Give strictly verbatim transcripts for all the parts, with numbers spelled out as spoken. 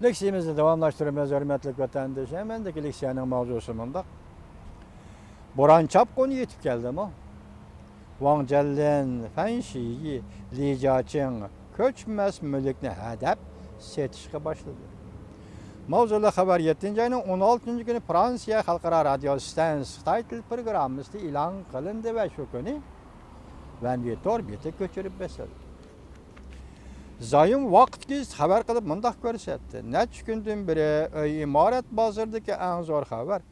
لېكسىيىمىزنى داۋاملاشتۇرىمىز، ھۆرمەتلىك ۋەتەندىشىم. ئەمدىكى لېكسىيەنىڭ ماۋزۇسى مۇنداق. بوران چاپقۇنى يېتىپ كەلدىمۇ؟ ۋاڭ جيەنلىن، فەن شىيى، لى جياچىڭ كۆچمەس مۈلۈكنى ھەدەپ سېتىشقا باشلىدى. ماۋزۇلۇق خەۋەر يەتتىنچى ئاينىڭ ئون ئالتىنچى كۈنى فرانسىيە خەلقئارا رادىيو ستانسىيەسى خىتاي تىل پروگراممىسىدا ئېلان قىلىندى ۋە شۇ كۈنى ۋەن ۋېيتور بېتى كۆچۈرۈپ بېسىلدى. زايوم ۋاقىت گېزىتى خەۋەر قىلىپ مۇنداق كۆرسەتتى: نەچچە كۈندىن بېرى ئۆي ئىمارەت بازىرىدىكى ئەڭ زور خەۋەر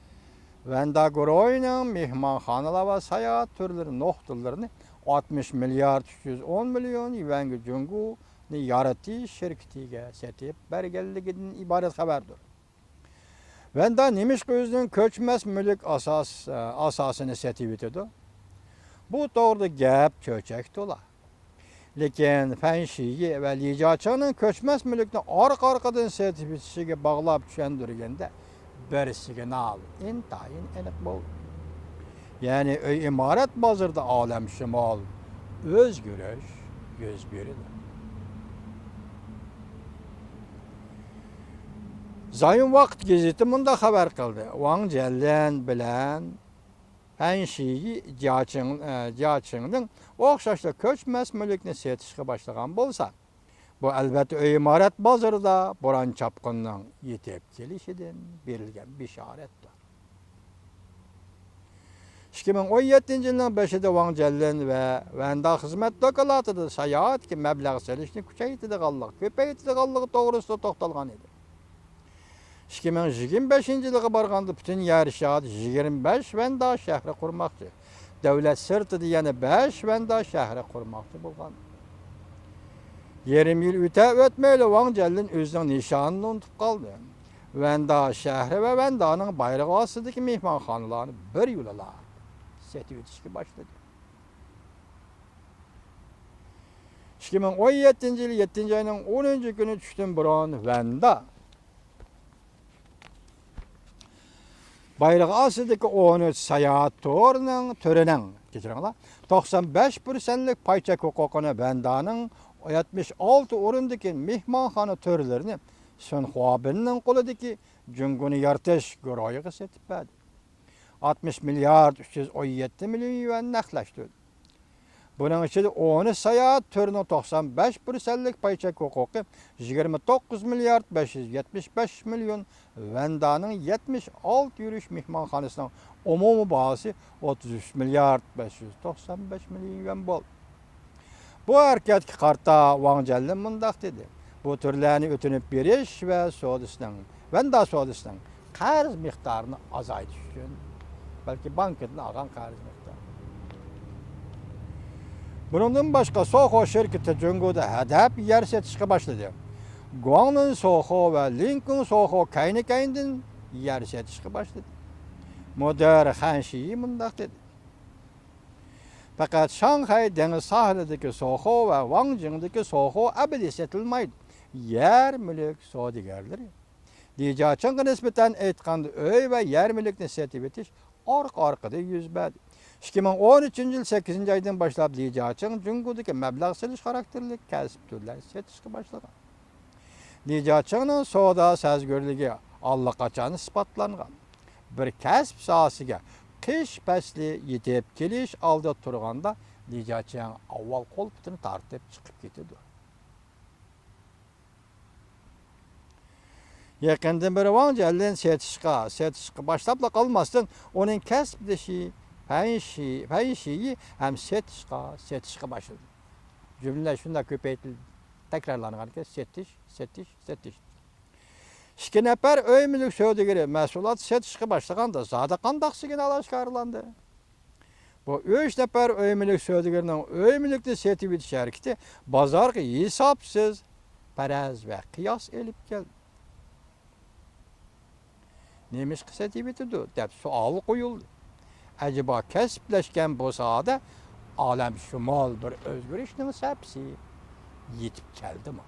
ۋەندا گۇرۇھىنىڭ مېھمانخانىلار ۋە ساياھەت تۈرلىرى نۇقتىلىرىنى ئاتمىش مىليارد ئۈچ يۈز ئون مىليون يۈەنگە جۇڭگونى يارىتىش شىركىتىگە سېتىپ بەرگەنلىكىدىن ئىبارەت خەۋەردۇر. ۋەندا نېمىشقا ئۆزىنىڭ كۆچمەس مۈلۈك ئاساس، ئاساسىنى سېتىۋېتىدۇ؟ بۇ توغرىدا گەپ چۆچەك تولا. لېكىن فەن شىيى ۋە لى جياچىڭنىڭ كۆچمەس مۈلۈكنى ئارقا-ئارقىدىن سېتىۋېتىشىگە باغلاپ چۈشەندۈرگەندە، بىر سىگنال ئىنتايىن ئېنىق بولدى. يەنى ئۆي ئىمارەت بازىرىدا ئالەمشۇمۇل ئۆزگىرىش يۈز بېرىدۇ. زايوم ۋاقىت گېزىتى مۇنداق خەۋەر قىلدى: ۋاڭ جيەنلىن بىلەن فەن شىيى جياچىڭ، ئە، جياچىڭنىڭ ئوخشاشلا كۆچمەس مۈلۈكنى سېتىشقا باشلىغان بولسا، بۇ، ئەلۋەتتە، ئۆي ئىمارەت بازىرىدا بوران چاپقۇننىڭ يېتىپ كېلىشىدىن بېرىلگەن بېشارەتتۇر. ئىككى مىڭ ئون يەتتىنچى يىلنىڭ بېشىدا ۋاڭ جيەنلىن ۋە ۋەندا خىزمەت دوكلاتىدا ساياھەتكە مەبلەغ سېلىشنى كۈچەيتىدىغانلىقى، كۆپەيتىدىغانلىقى توغرىسىدا توختالغان ئىدى. ئىككى مىڭ يىگىرمە بەشىنچى يىلىغا بارغاندا پۈتۈن يەر شارىدا يىگىرمە بەش ۋەندا شەھىرى قۇرماقچى، دۆلەت سىرتىدا يەنە بەش ۋەندا شەھىرى قۇرماقچى بولغان. يېرىم يىل ئۆتە ئۆتمەيلا ۋاڭ جيەنلىن ئۆزىنىڭ نىشانىنى ئۇنتۇپ قالدى. ۋەندا شەھىرى ۋە ۋەندانىڭ بايرىقى ئاستىدىكى مېھمانخانىلارنى بىر يولىلا سېتىۋېتىشكە باشلىدى. ئىككى مىڭ ئون يەتتىنچى يىل يەتتىنچى ئاينىڭ ئونىنچى كۈنى چۈشتىن بۇرۇن ۋەندا بايرىقى ئاستىدىكى ئون ئۈچ ساياھەت تورىنىڭ، تۈرىنىڭ، كەچۈرۈڭلار، توقسان بەش پىرسەنتلىك پاي چەك ھوقۇقىنى ۋەندانىڭ يەتمىش ئالتە ئورۇندىكى مېھمانخانا تۈرلىرىنى سۈن خۇابىننىڭ قولىدىكى جۇڭگونى يارىتىش گۇرۇھىغا سېتىپ بەردى. ئاتمىش مىليارد ئۈچ يۈز ئون يەتتە مىليون يۈەن نەقلەشتۈردى. بۇنىڭ ئىچىدە ئون ئۈچ ساياھەت تۈرىنىڭ توقسان بەش پىرسەنتلىك پاي چەك ھوقۇقى، يىگىرمە توققۇز مىليارد بەش يۈز يەتمىش بەش مىليون ۋەندانىڭ يەتمىش ئالتە يۈرۈش مېھمانخانىسىنىڭ ئومۇمىي باھاسى ئوتتۇز ئۈچ مىليارد بەش يۈز توقسان بەش مىليون يۈەن بولدى. بۇ ھەرىكەتكە قارىتا ۋاڭ جيەنلىن مۇنداق دېدى: بۇ تۈرلەرنى ئۆتۈنۈپ بېرىش ۋە سودىسىنىڭ، ۋەندا سودىسىنىڭ قەرز مىقدارىنى ئازايتىش ئۈچۈن، بەلكى بانكىدىن ئالغان قەرز مىقدارى. بۇنىڭدىن باشقا، سوخو شىركىتى جۇڭگودا ھەدەپ يەر سېتىشقا باشلىدى. گۇاڭلىن سوخو ۋە لىنكۇڭ سوخو كەينى-كەينىدىن يەر سېتىشقا باشلىدى. مۇدىر خەن شىيى مۇنداق دېدى: پەقەت شاڭخەي دېڭىز ساھىلىدىكى سوخو ۋە ۋاڭجىڭدىكى سوخو ئەبەدىي سېتىلمايدۇ. يەر مۈلۈك سودىگەرلىرى لى جياچىڭغا نىسبەتەن ئېيتقاندا، ئۆي ۋە يەر مۈلۈكنى سېتىۋېتىش ئارقا-ئارقىدىن يۈز بەردى. ئىككى مىڭ ئون ئۈچىنچى يىل سەككىزىنچى ئايدىن باشلاپ لى جياچىڭ جۇڭگودىكى مەبلەغ سېلىش خاراكتېرلىك كەسىپ تۈرلەرنى سېتىشقا باشلىغان. لى جياچىڭنىڭ سودا سەزگۈرلۈكى ئاللىقاچان ئىسپاتلانغان. بىر كەسىپ ساھەسىگە قىش پەسلى يېتىپ كېلىش ئالدىدا تۇرغاندا، لى جياچىڭ ئاۋۋال قول پۇتىنى تارتىپ چىقىپ كېتىدۇ. يېقىندىن بېرى ۋاڭ جيەنلىن سېتىشقا، سېتىشقا باشلاپلا قالماستىن، ئۇنىڭ كەسىپدىشى پەن شى-، پەن شىيى ھەم سېتىشقا، سېتىشقا باشلىدى. جۈملىلەر شۇنداق كۆپەيتىلىپ تەكرارلانغانكەن، سېتىش، سېتىش، سېتىش. ئىككى نەپەر ئۆي مۈلۈك سودىگىرى مەھسۇلات سېتىشقا باشلىغاندا، زادى قانداق سىگنال ئاشكارىلاندى؟ بۇ ئۈچ نەپەر ئۆي مۈلۈك سودىگىرىنىڭ ئۆي مۈلۈكنى سېتىۋېتىش ھەرىكىتى بازارغا ھېسابسىز پەرەز ۋە قىياس ئېلىپ كەلدى. نېمىشقا سېتىۋېتىدۇ دەپ سوئال قويۇلدى. ئەجەبا، كەسىپلەشكەن بۇ ساھەدە ئالەمشۇمۇل بىر ئۆزگىرىشنىڭ سەپىسى يېتىپ كەلدىمۇ؟